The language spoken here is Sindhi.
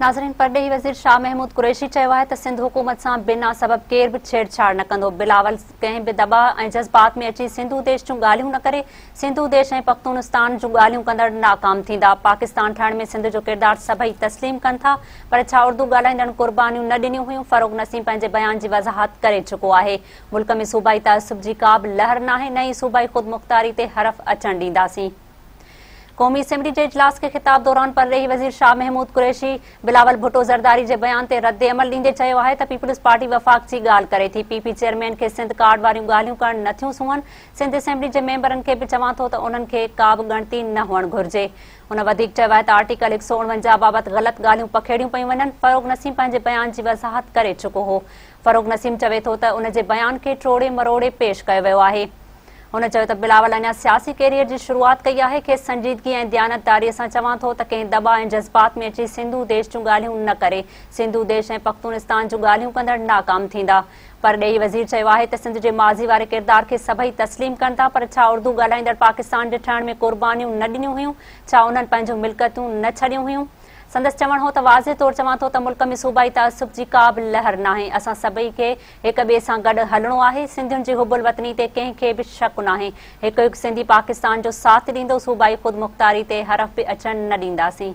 ناظرين پرڏيهي وزير شاهه محمود قريشي چيو آهي ته سنڌ حڪومت سان بنا سبب ڪير به ڇيڙ ڇاڙ نه ڪندو، بلاول ڪنهن به دٻاء ۽ جذبات ۾ اچي سنڌو ديش جون ڳالهيون نه ڪري، سنڌو ديش ۽ پختونستان جون ڳالهيون ڪندڙ ناڪام ٿيندا، پاڪستان ٺهڻ ۾ سنڌ جو ڪردار سڀئي تسليم ڪن ٿا پر ڇا اردو ڳالهائيندڙن قربانيون نه ڏنيون هيون، فروغ نسيم پنهنجي بيان جي وضاحت ڪري چڪو آهي، ملڪ ۾ صوبائي تعصب جي ڪا به لهر ناهي نه ئي صوبائي خودمختاري تي حرف اچڻ ڏينداسين. قومي اسيمبلي جي اجلاس کي خطاب دوران پرڏيهي وزير شاهه محمود قريشي بلاول ڀٽو زرداري جي بيان تي ردعمل ڏيندي چيو آهي ته پيپلز پارٽي وفاق جي ڳالهه ڪري ٿي، پي پي چيئرمين کي سنڌ ڪارڊ واريون ڳالهيون ڪرڻ نٿيون سونهن، سنڌ اسيمبلي جي ميمبرن کي به چوان ٿو ته انهن کي ڪا به ڳڻتي نه هئڻ گهرجي. هن وڌيڪ چيو آهي ته آرٽيڪل 149 بابت غلط ڳالهيون پکيڙيون پيون وڃن، فروغ نسيم پنهنجي بيان جي وضاحت ڪري چڪو هو. فروغ نسيم چوي ٿو ته ان جي بيان کي ٽوڙي مروڙي پيش ڪيو ويو آهي. هن چيو ته بلاول اڃا سياسي ڪيريئر جي شروعات ڪئي آهي، کيس سنجيدگي ۽ ديانتداري سان چوان ٿو ته ڪنهن دٻاء ۽ جذبات ۾ اچي سنڌو ديش جون ڳالهيون نه ڪري، سنڌو ديش ۽ پختونستان جون ڳالهيون ڪندڙ ناڪام ٿيندا. پرڏيهي وزير چيو آهي ته سنڌ جي ماضي واري ڪردار کي سڀئي تسليم ڪن ٿا پر ڇا اردو ڳالهائيندڙ پاڪستان جي ٺهڻ ۾ قربانيون نه ڏنيون هيون، ڇا انهن پنهنجون ملڪيتون نه ڇڏيون هيون؟ سندس چوڻ هو ته واضح طور چوان ٿو ته ملڪ ۾ صوبائي تعصب جي ڪا به لهر ناهي، اسان سڀئي کي هڪ ٻئي سان گڏ هلڻو آهي، سنڌين جي حب الوطني تي ڪنهن کي به شڪ ناهي، هڪ هڪ سنڌي پاڪستان جو ساٿ ڏيندو، صوبائي خودمختاري تي حرف به اچڻ نه ڏينداسين.